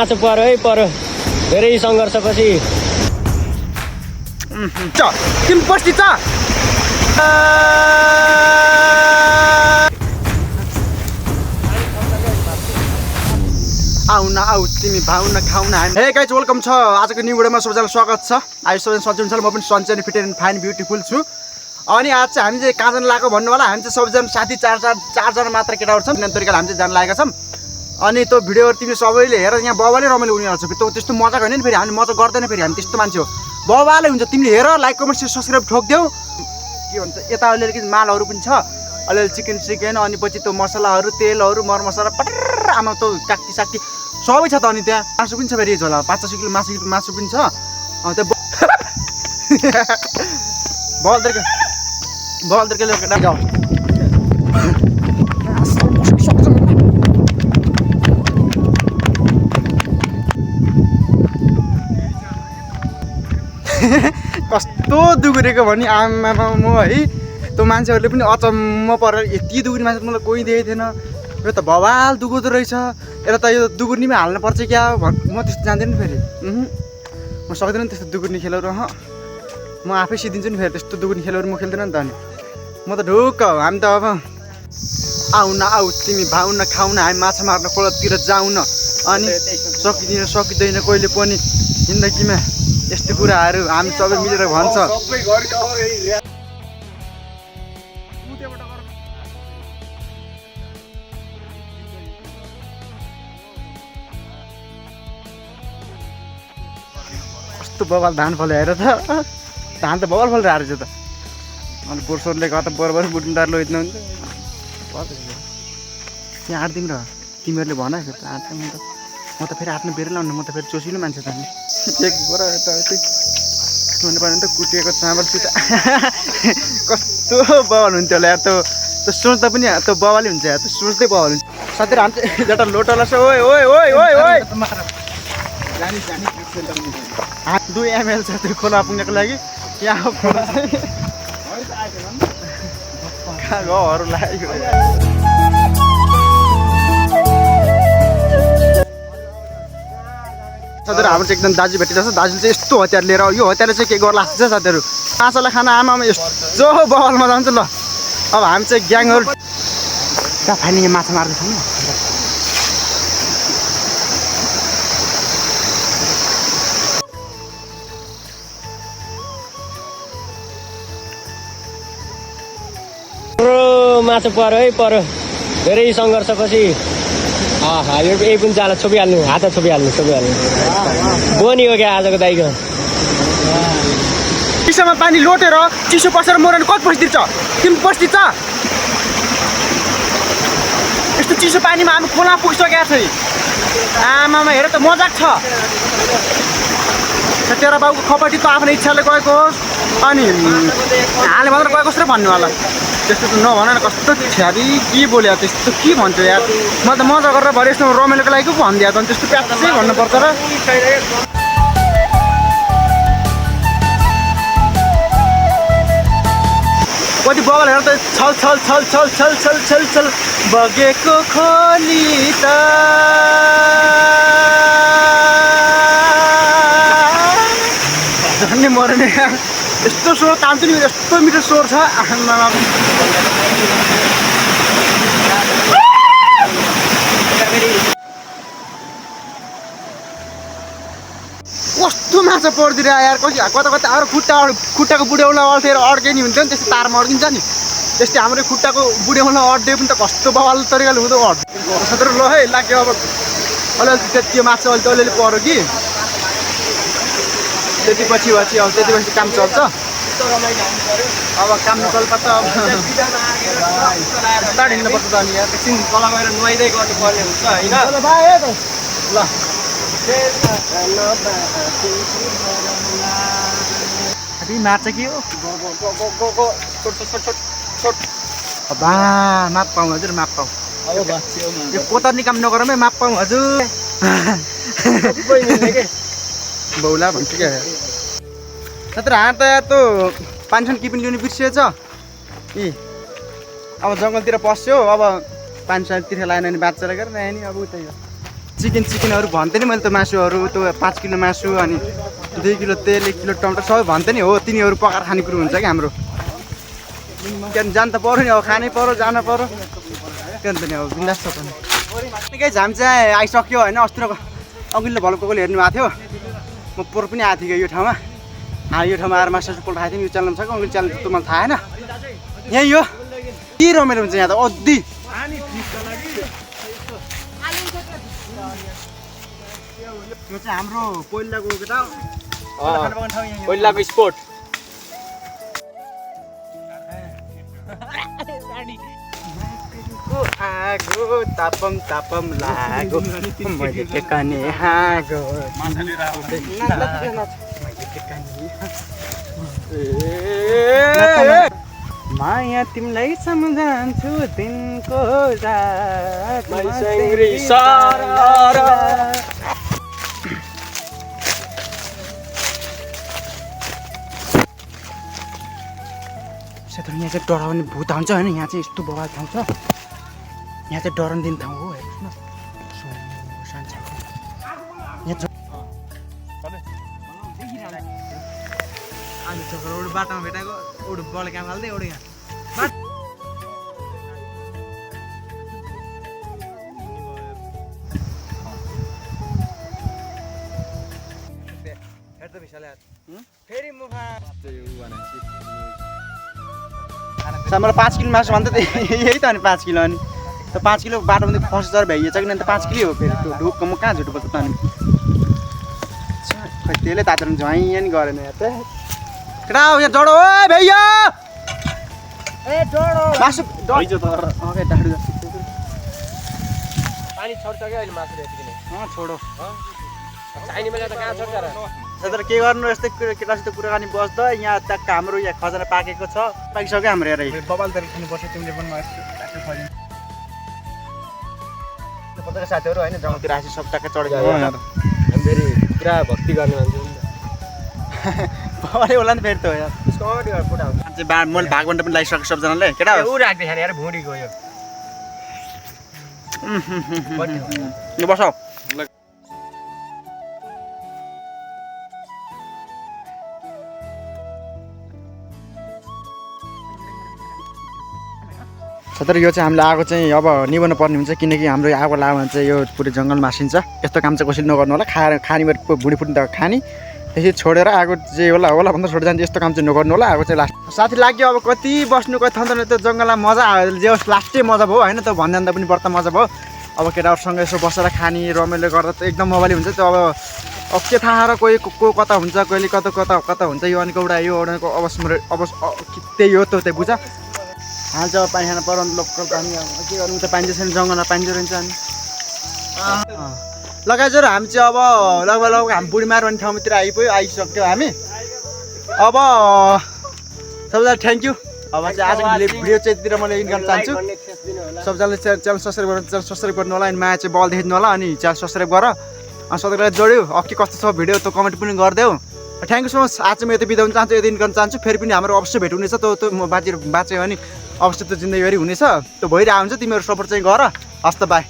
माछा पर्यो है पर्यो धेरै सङ्घर्षपछि तिमी पस्टी छ आउन आउ तिमी भाउन खाउन हामी हे गाइज वेलकम छ आजको न्यू भिडियोमा सबैजनालाई स्वागत छ आज सबैजना सन्चै हुनुहुन्छ म पनि सन्चै अनि फिट एन्ड फाइन ब्युटिफुल छु अनि आज चाहिँ हामी चाहिँ कहाँ जान लागेको भन्नु होला हामी चाहिँ सबैजना साथी चारजना मात्र केटाहरू छौँ तरिकाले हामी चाहिँ जान लागेका छौँ अनि त्यो भिडियोहरू तिमी सबैले हेर यहाँ बाबाले रमाइलो हुनेहरू छ त्यस्तो मजा होइन नि फेरि हामी मजा गर्दैन फेरि हामी त्यस्तो मान्छे हो बाबाले हुन्छ तिमीले हेर लाइक कमेन्ट सेयर सब्सक्राइब ठोकिदेऊ के भन्छ यता अलिअलि मालहरू पनि छ अलिअलि चिकन अनि पछि त्यो मसलाहरू तेलहरू मरमसला पटर आमा त्यो काक्टी साक्टी सबै छ त अनि त्यहाँ मासु पनि छ फेरि झोला 500 किलो मासु पनि छ त्यो बल तरिकाले जाऊ कस्तो दुगुरेको भने आमा म है त्यो मान्छेहरूले पनि अचम्म परेर यति दुगुरी मान्छे मलाई कोही देखेको थिएन यो त भवाल दुगुर्दो रहेछ यसलाई त यो दुगुर्नीमा हाल्नुपर्छ क्या म त्यस्तो जान्दैन फेरि म सक्दैन त्यस्तो दुगुर्नी खेलहरू म आफै सिद्धिन्छु नि फेरि त्यस्तो दुगुर्नी खेलहरू म खेल्दैन नि त अनि म त ढुक्क हो हामी त अब आउन आउ तिमी भाउन खाउन हामी माछा मार्न खोलातिर जाउन अनि सकिँदैन कहिले पनि जिन्दगीमा यस्तो कुराहरू हामी सबै मिलेर भन्छ कस्तो बबाल धान फल्यो हेर त धान त बबाल फलेर आएर छ त अनि बोर्सोरले कता बरबर बुटुन्डार लैदिनु हुन्छ त्यहाँ आँट्दिउँ र तिमीहरूले भन म त फेरि आफ्नो बेरै लाउनु म त फेरि चोसिलो मान्छे त नि एक बोरा यता भन्नु पर्यो नि त कुटिएको चामल पिता कस्तो बवाल हुन्थ्यो होला यार त्यो सोच्दा पनि त्यो बवालै हुन्छ यार त्यो सोच्दै बवाल हुन्छ साथीहरू हामी चाहिँ एउटा लोटोला छ ओइ ओइ ओइ ओइ ओइ 2 ml छ त्यो खोला पुग्नको लागि यहाँ कहाँ घरहरू लागेको साथीहरू हाम्रो चाहिँ एकदम दाजु भेटिरहेको छ दाजुले चाहिँ यस्तो हतियार लिएर यो हतियारले चाहिँ के गर्ला लाग्छ साथीहरू माछालाई खाना आमामा यस्तो बवालमा जान्छ ल अब हामी चाहिँ ग्याङहरू कहाँ फाइनिङ माछा मार्दैछौँ नि माछा पर्यो है पर्यो धेरै सङ्घर्षपछि यो यही पनि जाला छोपिहाल्नु हात छोपिहाल्नु बोनी हो क्या आजको दाइको चिसोमा पानी लोटेर चिसो पसेर मरेर कति पैसा तिर्छ तिमी पस्ती छ यस्तो चिसो पानीमा हामी खोला पुगिसकेका छ आमामा हेर त मजाक छ तेरो बाबुको खपटी त आफ्नो इच्छाले गएको होस् अनि हाले मात्र गएको होस् र भन्नु होला त्यस्तो त नभन न कस्तो छ्यारी के बोल्यो त्यस्तो के भन्छ यार म त मजा गरेर भरे यस्तो रमाइलोको लागि पो भनिदिएको त त्यस्तो प्याचै भन्नुपर्छ र कति बगाल हेर त छल छल छल छल छल छल छल छल बगेको खोली त झन्डै मर्ने यस्तो स्वर तान्छु नि यस्तो मिठो स्वर छ कस्तो माछा पर्दिरह यार कता अरू खुट्टाको बुढ्याउला अल्थेर अड्के नि हुन्थ्यो नि त्यस्तो तारमा अड्किन्छ नि त्यस्तै हाम्रो खुट्टाको बुढ्याउला अड्डे पनि त कस्तो बवाल तरिकाले हुँदो अड्छ ल है लाग्यो अब अलिअलि त्यो माछा अलिअलि पर्यो कि त्यतिपछि अब त्यतिपछि काम चल्छ अब काम चल्छ त अब स्टार्ट हिँड्नुपर्छ त अनि यहाँ एकछिन कला गएर नुहाइँदै गर्नुपर्ने हुन्छ होइन ल मार्छ कि हो बा माप पाउँ हजुर माप पाउँ यो कोतर्नी काम नगरौँ है माप पाउँ हजुर बौला भन्छु क्या नत्र हात त त्यो पानीसँग किपिन ल्याउने बिर्सिएछ ए अब जङ्गलतिर पस्यो अब पानी तिर्खा लगाएन भने बाँच्छ गरेर नि अब उता चिकनहरू भन्थेँ नि मैले त मासुहरू त्यो 5 किलो मासु अनि 2 किलो तेल 1 किलो टमाटर सबै भन्थेँ नि हो तिनीहरू पकाएर खाने कुरो हुन्छ कि हाम्रो किन जान त पर्यो नि अब खानै पर्यो जान पर्यो किन त नि अब बिन्दास छ पनि निकै झाम चाहिँ आइसक्यो होइन अस्ति अघिल्लो भलकोले हेर्नु भएको थियो म पोहोर पनि आएको थिएँ यो ठाउँमा यो ठाउँमा आएर मासु पोल्ट खाएको थिएँ यो च्यानलमा छ कि अघिल्लो च्यानल त मलाई थाहा होइन यहीँ हो के रमाइलो हुन्छ यहाँ त अझै यो चाहिँ हाम्रो पहिलाको केटा पहिलाको स्पोर्ट आगो तापम तापम लागो मैले टेकाने आगो माया तिमीलाई सम्झन्छु दिनको रात यहाँ चाहिँ डराउने भूत हुन्छ होइन यहाँ चाहिँ यस्तो बवाल ठाउँ छ यहाँ चाहिँ डराउने दिन ठाउँ हो हेर्नुहोस् न बाटोमा भेटाएको एउटा बल काम हाल्दै एउटा यहाँ मलाई 5 किलो मासु भन्दा यही त अनि 5 किलो अनि त 5 किलो बाटोमा फर्स्ट जर भ्याइएछ कि त 5 किलो हो फेरि त्यो ढुक्क म कहाँ झुट बोल्छ त अनि खै त्यसले तातेर झैँ नि गरेन यहाँ त केटा हो यहाँ जडो ओ भैया ए जडो मासु डइजो त अबे डाडु पानी छोड्छ के अहिले मासु यतिकै छोडो चाहिने बेला त कहाँ छोड्छ र तर के गर्नु यस्तै केटासित कुराकानी बस्दा यहाँ ट्याक्क हाम्रो यहाँ खजना पाकेको छ पाकिसक्यो हाम्रो हेर बबाल त खानुपर्छ तिमीले पनि पत्रकार साथीहरू होइन जङ्गलतिर आएपछि सब ट्याक्क चढेको फेरि पुरा भक्ति गर्ने मान्छे बबाले होला नि फेरि त हो यार मैले भागवण्ड पनि लगाइसकेको सबजनाले केटा ऊ राख्दै खाने यार भुँडी गयो यो बस तर यो चाहिँ हामीले आगो चाहिँ अब निभाउनु पर्ने हुन्छ किनकि हाम्रो आगो लाग्यो भने चाहिँ यो पुरै जङ्गल मासिन्छ यस्तो काम चाहिँ कसैले नगर्नु होला खाने भुँडी फुट्ने त खाने त्यसरी छोडेर आगो चाहिँ होला भन्दा छोडेर जान्छ यस्तो काम चाहिँ नगर्नु होला आगो चाहिँ लास्ट साथी लाग्यो अब कति बस्नु कति ठाउँमा त्यो जङ्गलमा मजा आयो जे लास्टै मजा भयो होइन त भन्दा पनि बढ्ता मजा भयो अब केटाहरूसँग यसो बसेर खाने रमाइलो गर्दा त एकदम मजाले हुन्छ त्यो अब के थाहा र कोही को कता हुन्छ कहिले कता हुन्छ यो अनिको एउटा यो अरूको त्यही हो त त्यही बुझ हाल्छ पानी खान पर्यो लोकल पानी के गर्नु त पाइन्छ छैन जङ्गलमा पाइन्छ रहन्छ अनि लगाइज हामी चाहिँ अब लगभग हामी बुढी मार भन्ने ठाउँतिर आइसक्यो हामी अब सबैजना थ्याङ्क यू अब चाहिँ आजको भिडियो चाहिँ यतितिर मैले इन्कम चाहन्छु सबैजनाले च्यानल सब्सक्राइब गर्नु होला अनि माया चाहिँ बल देखाइदिनु होला अनि च्यानल सब्सक्राइब गर अनि सबैलाई जोड्यो के कस्तो छ भिडियो त कमेन्ट पनि गरिदेऊ थ्याङ्क यू सो मच आज म यति बिदा हुन चाहन्छु यति इन्कम चाहन्छु फेरि पनि हाम्रो अवश्य भेट हुनेछ त्यो म बाँच्यो भने अवश्य त्यो जिन्दगीभरि हुनेछ त्यो भइरहेको हुन्छ तिमीहरू सपोर्ट चाहिँ गर हस् त बाई